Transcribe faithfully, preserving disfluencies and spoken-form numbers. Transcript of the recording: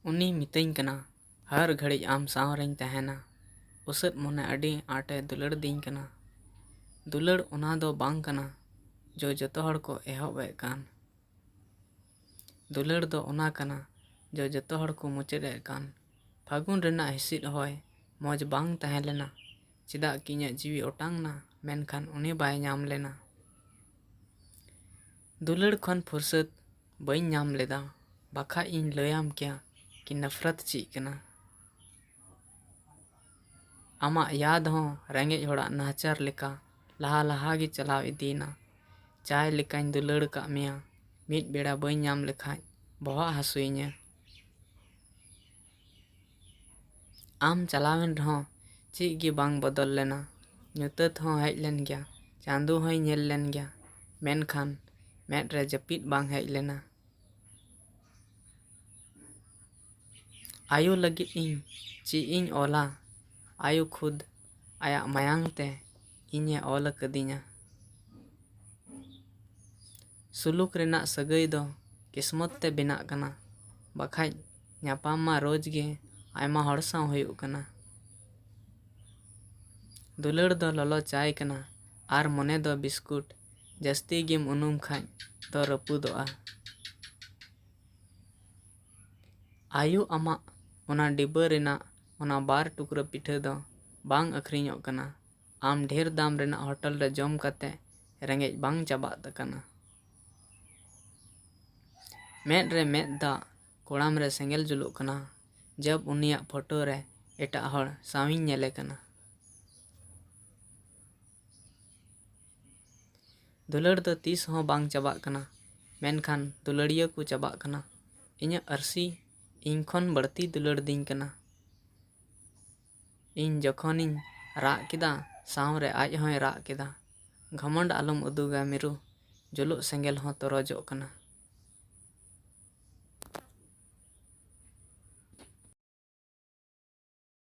ᱩᱱᱤ ᱢᱤᱛᱟᱹᱧ ᱠᱟᱱᱟ, ᱦᱟᱨ ᱜᱷᱟᱹᱲᱤᱡ ᱟᱢ ᱥᱟᱶ ᱨᱮᱧ ᱛᱟᱦᱮᱱᱟ᱾ ᱩᱥᱟᱹᱫ ᱢᱚᱱᱮ ᱟᱹᱰᱤ ᱟᱸᱴᱮ ᱫᱩᱞᱟᱹᱲ ᱫᱤᱧ ᱠᱟᱱᱟ᱾ ᱫᱩᱞᱟᱹᱲ ᱚᱱᱟ ᱫᱚ ᱵᱟᱝ ᱠᱟᱱᱟ ᱡᱚ ᱡᱚᱛᱚ ᱦᱚᱲ ᱠᱚ ᱮᱦᱚᱵ ᱮᱫ ᱠᱟᱱ᱾ ᱫᱩᱞᱟᱹᱲ ᱫᱚ ᱚᱱᱟ ᱠᱟᱱᱟ ᱡᱚ ᱡᱚᱛᱚ ᱦᱚᱲ ᱠᱚ ᱢᱩᱪᱟᱹᱫ ᱮᱫ ᱠᱟᱱ᱾ ᱯᱷᱟᱹᱜᱩᱱ ᱨᱮᱱᱟᱜ ᱦᱤᱸᱥᱤᱫ ᱦᱚᱭ ᱢᱚᱡᱽ ᱵᱟᱝ ᱛᱟᱦᱮᱸ ᱞᱮᱱᱟ᱾ ᱪᱮᱫᱟᱜ ᱠᱤ ᱤᱧᱟᱹᱜ ᱡᱤᱣᱤ ᱚᱴᱟᱝ ᱱᱟ, ᱢᱮᱱᱠᱷᱟᱱ ᱩᱱᱤ ᱵᱟᱭ ᱧᱟᱢ ᱞᱮᱱᱟ᱾ ᱫᱩᱞᱟᱹᱲ ᱠᱷᱚᱱ ᱯᱷᱩᱨᱥᱟᱹᱫ ᱵᱟᱹᱧ ᱧᱟᱢ ᱞᱮᱫᱟ, ᱵᱟᱠᱷᱟᱡ ᱤᱧ ᱞᱟᱹᱭᱟᱢ ᱠᱮᱭᱟ ᱠᱤ ᱱᱟᱯᱷᱨᱟᱛ ᱪᱮᱫ ᱠᱟᱱᱟ᱾ ᱟᱢᱟᱜ ᱭᱟᱫ ᱦᱚᱸ ᱨᱮᱸᱜᱮᱡ ᱦᱚᱲᱟᱜ ᱱᱟᱦᱟᱪᱟᱨ ᱞᱮᱠᱟ ᱞᱟᱦᱟ ᱞᱟᱦᱟ ᱜᱮ ᱪᱟᱞᱟᱣ ᱤᱫᱤᱭᱮᱱᱟ᱾ ᱪᱟᱭ ᱞᱮᱠᱟᱧ ᱫᱩᱞᱟᱹᱲ ᱟᱠᱟᱫ ᱢᱮᱭᱟ, ᱢᱤᱫ ᱵᱮᱲᱟ ᱵᱟᱹᱧ ᱧᱟᱢ ᱞᱮᱠᱷᱟᱡ ᱵᱚᱦᱚᱜ ᱦᱟᱹᱥᱩᱭᱤᱧᱟᱹ᱾ ᱟᱢ ᱪᱟᱞᱟᱣᱮᱱ ᱨᱮᱦᱚᱸ ᱪᱮᱫ ᱜᱮ ᱵᱟᱝ ᱵᱚᱫᱚᱞ ᱞᱮᱱᱟ᱾ ᱧᱩᱛᱟᱹᱛ ᱦᱚᱸ ᱦᱮᱡ ᱞᱮᱱ ᱜᱮᱭᱟ, ᱪᱟᱸᱫᱚ ᱦᱚᱸᱭ ᱧᱮᱞ ᱞᱮᱱ ᱜᱮᱭᱟ, ᱢᱮᱱᱠᱷᱟᱱ ᱢᱮᱫ ᱨᱮ ᱡᱟᱹᱯᱤᱫ ᱵᱟᱝ ᱦᱮᱡ ᱞᱮᱱᱟ᱾ ᱟᱭᱳ ᱞᱟᱹᱜᱤᱫ ᱤᱧ ᱪᱮᱫ ᱤᱧ ᱚᱞᱟ? ᱟᱭᱳ ᱠᱷᱩᱫ ᱟᱭᱟᱜ ᱢᱟᱭᱟᱝ ᱛᱮ ᱤᱧᱮ ᱚᱞ ᱟᱠᱟᱫᱤᱧᱟ᱾ ᱥᱩᱞᱩᱠ ᱨᱮᱱᱟᱜ ᱥᱟᱹᱜᱟᱹᱭ ᱫᱚ ᱠᱤᱥᱢᱚᱛ ᱛᱮ ᱵᱮᱱᱟᱜ ᱠᱟᱱᱟ, ᱵᱟᱠᱷᱟᱡ ᱧᱟᱯᱟᱢ ᱢᱟ ᱨᱳᱡᱽ ᱜᱮ ᱟᱭᱢᱟ ᱦᱚᱲ ᱥᱟᱶ ᱦᱩᱭᱩᱜ ᱠᱟᱱᱟ᱾ ᱫᱩᱞᱟᱹᱲ ᱫᱚ ᱞᱚᱞᱚ ᱪᱟᱭ ᱠᱟᱱᱟ ᱟᱨ ᱢᱚᱱᱮ ᱫᱚ ᱵᱤᱥᱠᱩᱴ, ᱡᱟᱹᱥᱛᱤ ᱜᱮᱢ ᱩᱱᱩᱢ ᱠᱷᱟᱡ ᱫᱚ ᱨᱟᱹᱯᱩᱫᱚᱜᱼᱟ᱾ ᱟᱭᱳ, ᱟᱢᱟᱜ ᱚᱱᱟ ᱰᱤᱵᱟᱹ ᱨᱮᱱᱟᱜ ᱚᱱᱟ ᱵᱟᱨ ᱴᱩᱠᱨᱟᱹ ᱯᱤᱴᱷᱟᱹ ᱫᱚ ᱵᱟᱝ ᱟᱹᱠᱷᱨᱤᱧᱚᱜ ᱠᱟᱱᱟ᱾ ᱟᱢ ᱰᱷᱮᱨ ᱫᱟᱢ ᱨᱮᱱᱟᱜ ᱦᱳᱴᱮᱞ ᱨᱮ ᱡᱚᱢ ᱠᱟᱛᱮ ᱨᱮᱸᱜᱮᱡ ᱵᱟᱝ ᱪᱟᱵᱟᱜ ᱛᱟᱠᱟᱱᱟ᱾ ᱢᱮᱫ ᱨᱮ ᱢᱮᱫ ᱫᱟᱜ, ᱠᱚᱲᱟᱢ ᱨᱮ ᱥᱮᱸᱜᱮᱞ ᱡᱩᱞᱩᱜ ᱠᱟᱱᱟ, ᱡᱟᱵ ᱩᱱᱤᱭᱟᱜ ᱯᱷᱳᱴᱳ ᱨᱮ ᱮᱴᱟᱜ ᱦᱚᱲ ᱥᱟᱶᱤᱧ ᱧᱮᱞᱮ ᱠᱟᱱᱟ᱾ ᱫᱩᱞᱟᱹᱲ ᱫᱚ ᱛᱤᱥ ᱦᱚᱸ ᱵᱟᱝ ᱪᱟᱵᱟᱜ ᱠᱟᱱᱟ, ᱢᱮᱱᱠᱷᱟᱱ ᱫᱩᱞᱟᱹᱲᱤᱭᱟᱹ ᱠᱚ ᱪᱟᱵᱟᱜ ᱠᱟᱱᱟ᱾ ᱤᱧᱟᱹᱜ ᱟᱹᱨᱥᱤ ᱤᱧ ᱠᱷᱚᱱ ᱵᱟᱹᱲᱛᱤ ᱫᱩᱞᱟᱹᱲ ᱫᱤᱧ ᱠᱟᱱᱟ᱾ ᱤᱧ ᱡᱚᱠᱷᱚᱱᱤᱧ ᱨᱟᱜ ᱠᱮᱫᱟ, ᱥᱟᱶᱨᱮ ᱟᱡ ᱦᱚᱸᱭ ᱨᱟᱜ ᱠᱮᱫᱟ᱾ ᱜᱷᱚᱢᱚᱸᱰ ᱟᱞᱚᱢ ᱩᱫᱩᱜᱟ ᱢᱤᱨᱩ, ᱡᱩᱞᱩᱜ ᱥᱮᱸᱜᱮᱞ ᱦᱚᱸ ᱛᱚᱨᱚᱡᱚᱜ ᱠᱟᱱᱟ᱾